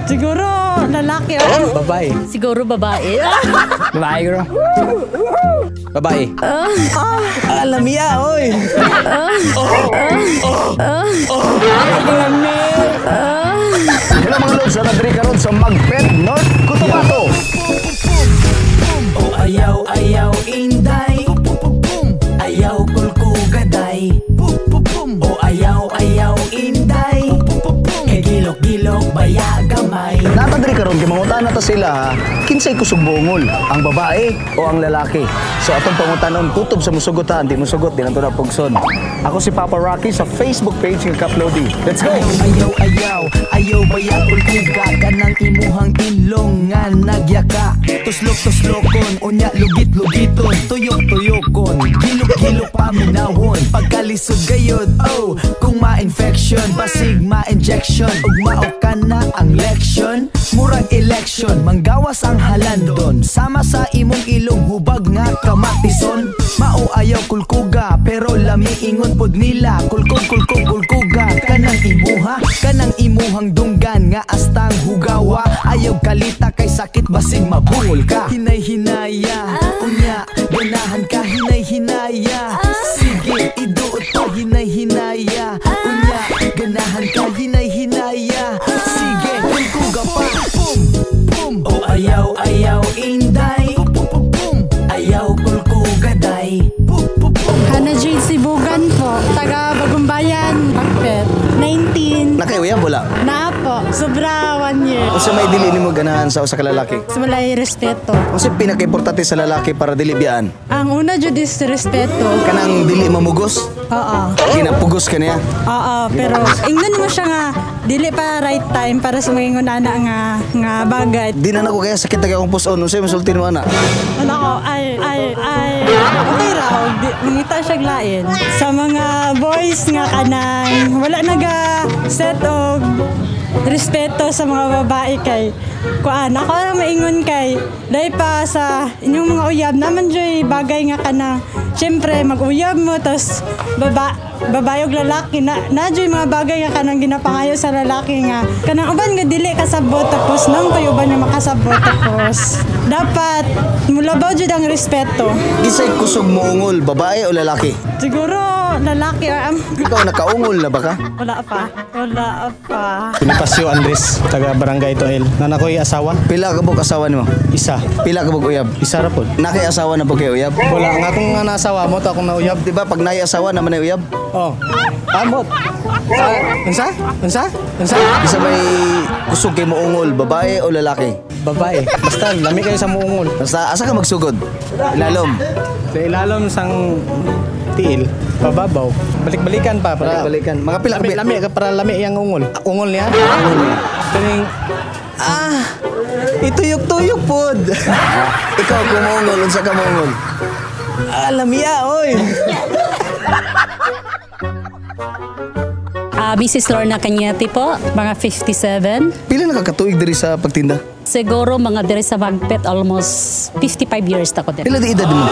Siguro lalaki. Oh. Babae. Siguro babae. Babae bro. Babae. Ah, lamia, oy. Hello mga lods, na diri karon sa Magpet North Cotabato. O ayaw, ayaw, inday. Ayaw, kulkugaday. O ayaw, ayaw, inday. Kay gilok-gilok, baya gamay. Nata diri karon kay mangutana ta sila ha, kinsay kusog moungol, ang babae o ang lalaki? So atong pangutanon kutob sa musugot ha, di musugot di nato na pugson. Ako si Papa Rocky sa Facebook page ng Kaplodi. Let's go. Ayaw, ayaw, ayaw, baya kulkuga. Kanang imuhang ilong nga nagyaka. Tuslok-tuslokon, unya lugit-lugiton. Tuyok-tuyokon, gilok-gilok paminawon. Pagkalisod gayod, oh, kung ma-infection, basig ma-injection. Ug mao ka na ang leksyon, murag election. Manggawas ang halandon, sama sa imong ilong hubag nga kamatison. Mao ayaw kulkuga, pero lami ingon pod nila. Kulkog, kulkog, kulkuga, kanang imuha, kanang imuhang dunggan nga astang hugawa. Ayaw kalita kay sakit basig mabungol ka. Hinay-hinaya, unya, ganahan ka hinay-hinaya. Sige, iduot pa hinay-hinaya. Unya, ganahan ka hinay-hinaya. Sige, kulkuga pa. Pum, pum. O ayaw, ayaw, inday. Pum, pum. Ayaw, kulkugaday. Pum, pum, pum. Hannah Jade Sibugan po. Taga Bagumbayan, Magpet. 19. Nakayuyab wala? Naa po. Sobra 1 year. Unsa may dili nimo ganahan sa usa ka lalaki? Sa walay respeto. Unsa pinakaimportante sa lalaki para dili biyaan? Ang una jud is respeto. Kanang dili mamugos? Oo. Ginapugos ka niya? Oo, pero ingnan mo siya nga dili pa right time para sa mga ana nga nga bagay. Di na nako kaya sakit na akong puson. Unsa masulti mo ana? Ano ko, ay, ay, ay, okay raw, di, mangita siya lain. Sa mga boys nga kanang, wala naga set og respeto sa mga babae kay kuan ako ra maingon kay dahil pa sa inyong mga uyab naman joy bagay nga kana syempre mag-uyab mo tas babae og lalaki na na joy mga bagay nga kanang ginapangayo sa lalaki nga kanang uban nga dili kasabot tapos nang pay uban nga makasabot tapos dapat mulabaw jud ang respeto. Kinsay kusog moungol, babae o lalaki? Siguro lalaki or Ikaw nakaungol na ba ka? Wala pa, wala pa. Bonifacio Andres, taga Barangay Toel. Nanakoy asawa? Pila ka buok asawa nimo? Isa. Pila ka buok uyab? Isa ra pod. Nakay asawa na po kay uyab? Wala nga akong nga naasawa mo to akong nauyab. Di ba pag naay asawa naman ay uyab? Oh. Amot. Ah, unsa? Unsa? Unsa? Isa may kusog kay moungol, babae o lalaki? Babae. Basta lami kayo sa muungol. Basta asa ka magsugod? Ilalom. Sa ilalom sang tiil, pababaw. Balik-balikan pa para Balik-balikan. Mga pila Lami, lami ka para lami yang ungol. Ungol niya. Ungol niya. Kaning Ah, ituyok-tuyok pod. Ikaw kung moungol, unsa ka moungol? Ah, lamia, oy. Mrs. Lorna Cañete po, mga 57. Pila na ka katuig diri sa pagtinda? Siguro mga diri sa Magpet almost 55 years na ko diri. Pila di edad mo?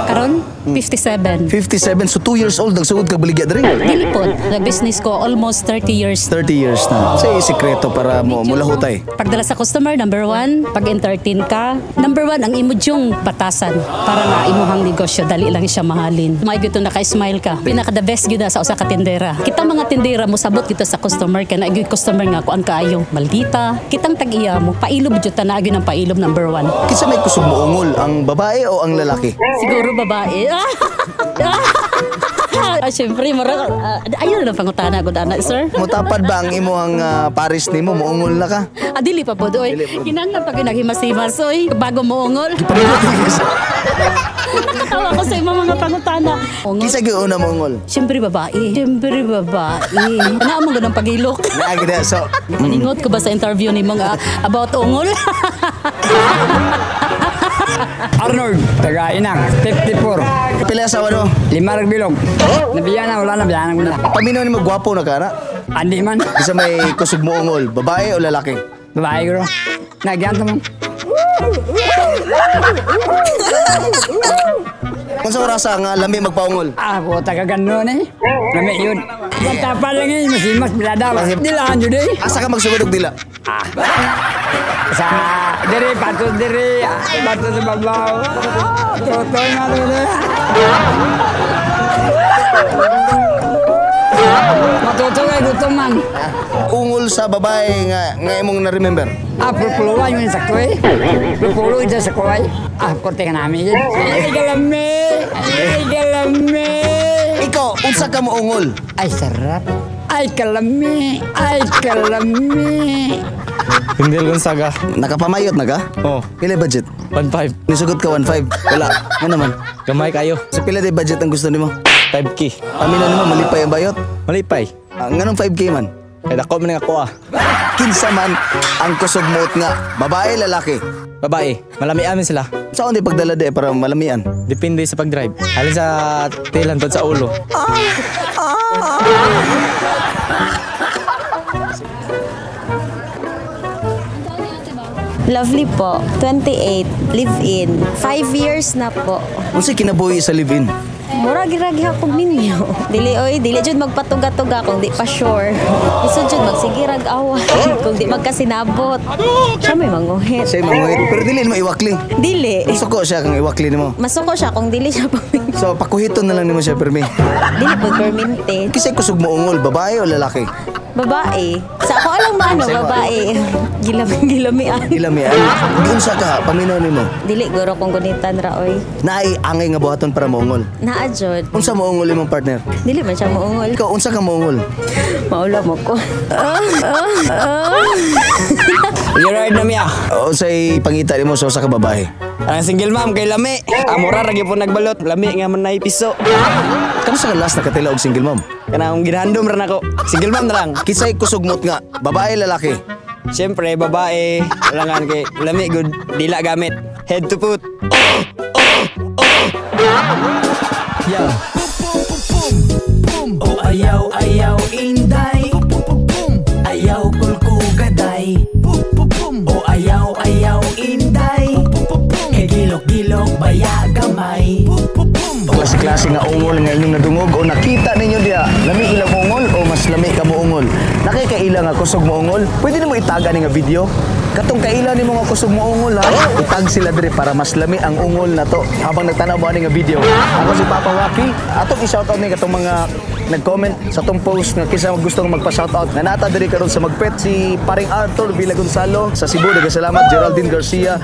Karon 57. 57, so 2 years old nagsugod ka baligya diri. Dili po, nag-business ko almost 30 years. 30 years na. Sa sikreto para mo mulahutay. Pagdala sa customer, number one, pag-entertain ka. Number one, ang imo yung batasan para nga imuhang negosyo, dali lang siya mahalin. May gito naka-smile ka. Pinaka the best gyud na sa usa ka tindera. Kita mga tindera mo sabot kita sa customer kay na gyud customer nga kuan kaayo maldita. Kitang tag-iya mo, pailob jud ta na gyud ang pailob number one. Kinsa may kusog moungol, ang babae o ang lalaki? Siguro babae. Siyempre, mura, ayun lang pangutana ko ana, sir. Mutapad ba ang imuhang pares nimo moungol na ka? Dili pa po, oy. Kinahanglan pa gyud naghimas-himas, oy. Bago moungol. Nakatawa ko sa imong mga pangutana. Ungol. Kinsa gyud una moungol? Siyempre babae. Siyempre babae. Naa mo ganang pagilok. Naa gid so. Maningot ko ba sa interview nimo nga about ungol? Arnold, taga Inang, 54. Pila asawa no? Lima rag bilog. Nabiyan na, wala na, biyanan ko na. Paminaw nimo gwapo na ka na. Andi man. Kinsa may kusog moungol, babae o lalaki? Babae ko. Nagyan mo. Kung sa orasa nga lami magpaungol. Ah, puta ka ganun eh. Lami yun. Bata pa lang eh, masimas, bilada. Dilaan yun eh. Asa ka magsugod og dila? Ah. Sa diri patos diri, patos sa babaw. Tutoy nga diri. Matuto kay gutom man. Ungol sa babae nga nga imong na-remember. Ah, pulpuluan yun sa kuy. Pulpulo ito sa kuy. Ah, korte ka namin. Ay, galami! Ay, galami! Ikaw, unsa ka mo ungol? Ay, sarap. Ay, kalami! Ay, kalami! Wendell Gonzaga. Nakapamayot na ka? Oh, Pila budget? 1.5. Nisugot ka 1.5. Wala. Nga naman. Gamay kayo. Sa pila di budget ang gusto nimo? 5K. Paminaw nimo malipay ang bayot. Malipay. Ah, nganong 5K man? Kaya dako man nga ako ah. Kinsa man ang kusog muot nga babae lalaki. Babae, malami amin sila. Saan di pagdala di para malamian? Depende sa pag-drive. Halin sa tail hantod sa ulo. Lovely po. 28. Live-in. 5 years na po. Unsay kinabuhi sa live-in? Mura giragi ako minyo. Dili oy, dili jud magpatuga-tuga kung di pa sure. Iso jud magsigirag away kung di magkasinabot. Siya may manguhit. Siya manguhit pero dili nimo iwakli. Dili. Suko siya kang iwakli nimo. Masuko siya kung dili siya paminyo. So pakuhiton na lang nimo siya permi. Dili po perminte. Kisay kusog mo ungol, babae o lalaki? Babae. Sa ako alang ba ano, babae. Gilami-gilamian. Ilamian. Giunsa ka paminaw nimo. Dili guro kung gunitan ra oy. Naay angay nga buhaton para moungol. Naa jud. Unsa moungol imong partner? Dili man siya moungol. Ikaw unsa ka moungol? Maula mo ko. Gerard na miya. Unsay pangita nimo sa usa ka babae? Ang single ma'am kay lami. Amora ra gyud po nagbalot. Lami nga man nay piso. Kamusta ka last nakatila og single mom? Kanang ginhandom ra nako. Single ma'am na lang. Kisay kusog moot nga, babae lalaki? Siyempre babae, langan kay lami good dila gamit. Head to foot. Yo. Pum pum pum pum. Oh ayaw ayaw inday. Pum pum pum. Ayaw kulkugaday. Pum pum pum. Oh ayaw ayaw inday. Pum pum pum. Kay gilok-gilok baya gamay. Pum pum pum. Klase-klase nga ungol nga inyong nadungog o nakita ninyo diha, lami ilang ungol o mas lami ka moungol. Nakikaila nga kusog moungol, pwede nimo itaga ni nga video. Katong kaila nimo nga kusog moungol ha, itag sila diri para mas lami ang ungol nato habang nagtanaw mo ani nga video. Ako si Papa Rocky, atong i-shoutout ni katong mga nag-comment sa tong post nga kinsa gusto nga magpa-shoutout. Nga nata diri karon sa Magpet si Paring Arthur Villa Gonzalo sa Cebu. Daghang salamat. Geraldine Garcia,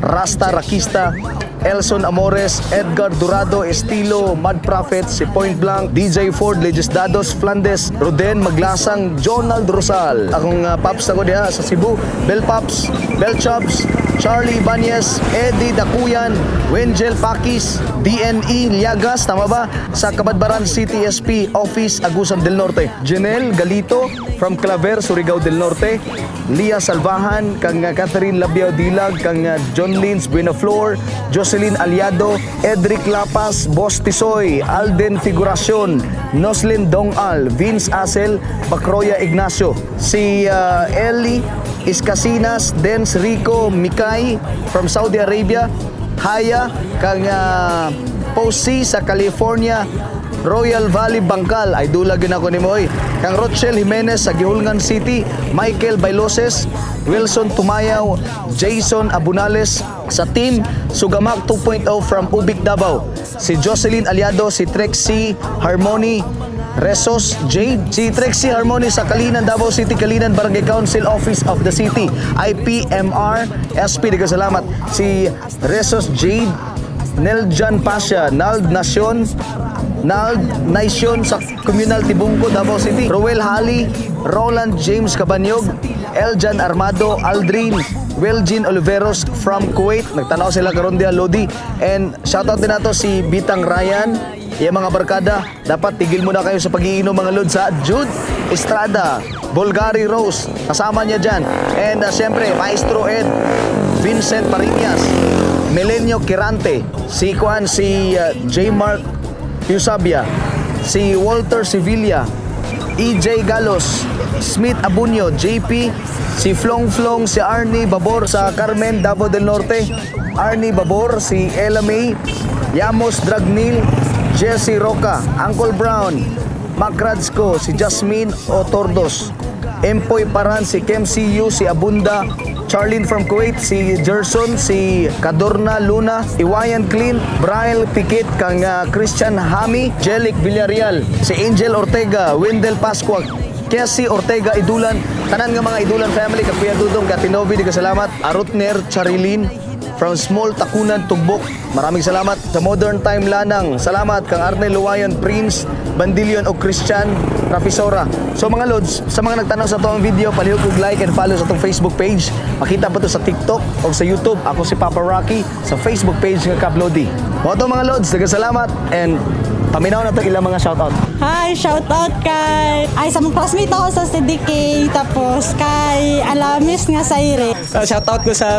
Rasta Rakista, Elson Amores, Edgar Dorado, Estilo, Mad Prophet, si Point Blank, DJ Ford, Legisdados, Flandes, Roden Maglasang, Jonald Rosal. Akong paps ako diha sa Cebu, Bell Pops, Bell Chops, Charlie Ibanez, Eddie Dakuyan, Wengel Pakis, DNE Liagas, tama ba? Sa Cabadbaran City SP Office, Agusan del Norte. Janelle Galito from Claver, Surigao del Norte. Lia Salvahan, kang Catherine Labiao Dilag, kang John Lins Buenaflor, Jocelyn Aliado, Edric Lapas, Boss Tisoy, Alden Figuracion, Noslin Dongal, Vince Asel, Bacroya Ignacio, si Ellie Iskasinas, Dens Rico Mikay from Saudi Arabia, Haya, kang Posi sa California, Royal Valley Bangkal, ay dula gyud ako nimo oy. Kang Rochelle Jimenez sa Gihulngan City, Michael Bailoses, Wilson Tumayaw, Jason Abunales sa team Sugamak 2.0 from Ubic Davao. Si Jocelyn Aliado, si Trexie Harmony Resos Jade, si Trexie Harmony sa Kalinan, Davao City, Kalinan Barangay Council Office of the City, IPMR SP, daghang salamat. Si Resos Jade, Neljan Pasha, Nald Nacion, Nald Nation sa Communal Tibungko, Davao City, Roel Hali, Roland James Cabanyog, Eljan Armado, Aldrin, Wilgin Oliveros from Kuwait. Nagtanaw sila karon diha, Lodi. And shoutout din nato si Bitang Ryan. Iya mga barkada, dapat tigil muna kayo sa pag-iinom mga lods sa Jude Estrada, Bulgari Rose, kasama niya dyan. And siyempre, Maestro Ed, Vincent Pariñas, Melenio Quirante, si Juan, si J. Mark Eusabia, si Walter Sevilla, EJ Galos, Smith Abunyo, JP, si Flong Flong, si Arnie Babor sa Carmen, Davao del Norte, Arnie Babor, si Ella May, Yamos Dragnil, Jesse Roca, Uncle Brown, Mac Radsko, si Jasmine Otordos, Empoy Paran, si Kem CU, si Abunda, Charlene from Kuwait, si Gerson, si Cadorna Luna, Iwayan Clean, Brian Piquet, kang Christian Hami, Jelic Villarreal, si Angel Ortega, Wendell Pascua, Cassie Ortega Idulan, tanan nga mga Idulan family, kag Kuya Dudong, Katinovi, di ka salamat, Arutner, Charilin, from Small Takunan, Tugbok. Maraming salamat sa Modern Time Lanang. Salamat kang Arnel Luwayon, Prince, Bandilion o Christian Rafisora. So mga lods, sa mga nagtanaw sa atong video, palihog og like and follow sa atong Facebook page. Makita pa to sa TikTok o sa YouTube. Ako si Papa Rocky sa Facebook page nga Kaplodi. Mao to, mga lods, daghang salamat and paminaw na to ilang mga shoutout. Hi, shout out kay ay sa mga classmate ako sa CDK, tapos kay Alamis nga Saire. Shout out ko sa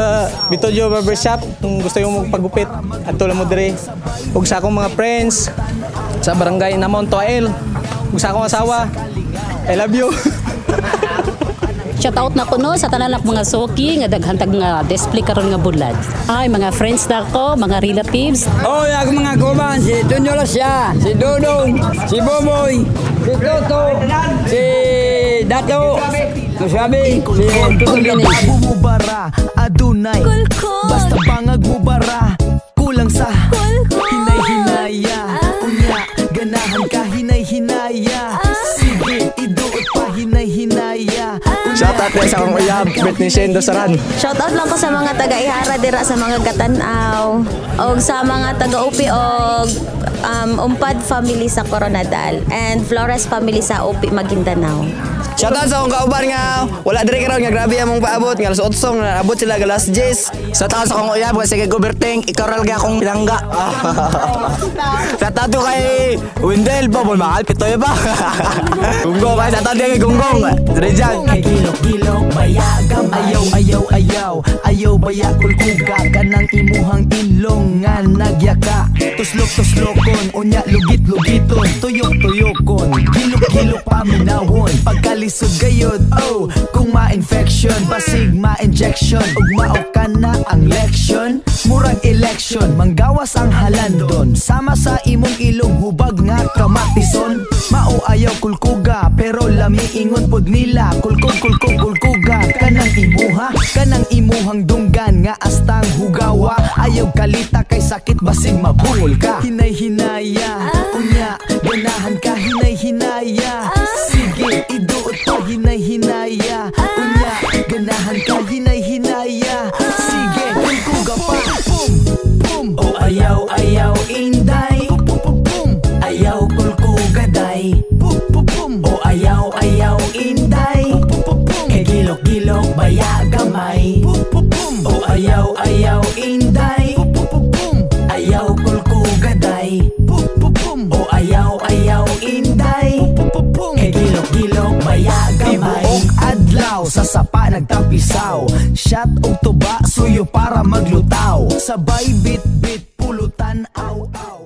Bitojo Barbershop kung gusto yung magpagupit, adto lang mo dire. Ug sa akong mga friends sa barangay Namon Toel. Ug sa akong asawa. I love you. Shout out na ko no sa tanan ng mga suki nga daghan tag nga display karon nga bulad. Ay, mga friends na ko, mga relatives. Oh, ako mga kuban, si Tonyo Lasya, si Dudong, si Boboy, si Toto, si Dato, si Sabi, si Toto Gini. Labo mo bara, adunay. Basta bangag mo bara, kulang sa hinay-hinaya. Unya, ganahan ka hinay-hinaya. Sige, iduot pa hinay-hinaya. Shout out din sa akong uyab, Britney Shane Dosaran. Shout out lang ko sa mga taga-Ihara dira, sa mga Gatanaw og sa mga taga-UP og Umpad family sa Coronadal and Flores family sa UP Maguindanao. Shout out sa akong kauban nga wala diri karon nga grabe among paabot nga alas 8 nga abot sila alas 10. Shout out sa akong uyab kasi kay Guberteng, ikaw ra lagi akong pinangga. Shout out to kay Wendell ba, mahal pitoy ba? Gunggong kay shout out kay Gunggong. Rejan. Kay gilok-gilok bayagam. Ayaw, ayaw, ayaw. Ayaw baya kulkuga. Kanang imuhang ilong nga nagyaka. Tuslok-tuslokon. Unya lugit-lugiton. Tuyok-tuyokon. Gilok-gilok paminawon. Pagkalisod gayod, oh, kung ma-infection, basig ma-injection. Ug mao ka na ang leksyon. Murag election. Manggawas ang halandon. Sama sa imong ilong hubag nga kamatison. Mao ayaw kulkuga, pero lami ingon pod nila. Kulkog, kulkog, kulkuga. Kanang imuha, kanang imuhang dunggan nga astang hugawa. Ayaw kalita kay sakit, basig mabungol ka. Hinay-hinaya. Unya, ganahan ka hinay-hinaya. Sige, iduot pa hinay-hinaya. Unya, ganahan ka hinay-hinaya. Sige, kulkuga pa. Pum, pum. Oh, ayaw, ayaw, inday. Pum, pum, pum, pum. Ayaw kulkuga day. Pum, pum, pum. Oh, ayaw, ayaw, inday. Pum, pum, pum, pum. Kay gilok-gilok baya gamay. Pum, pum, pum. Oh, ayaw, ayaw, inday. Pum, pum, pum, pum. Ayaw kulkuga day. Pum, pum, pum. Oh, ayaw, ayaw, inday. Pum, pum, pum, pum. Kay gilok-gilok baya gamay. Tibuok adlaw sa sapa nagtampisaw. Shot og tuba suyo para maglutaw. Sabay bit-bit pulutan aw aw.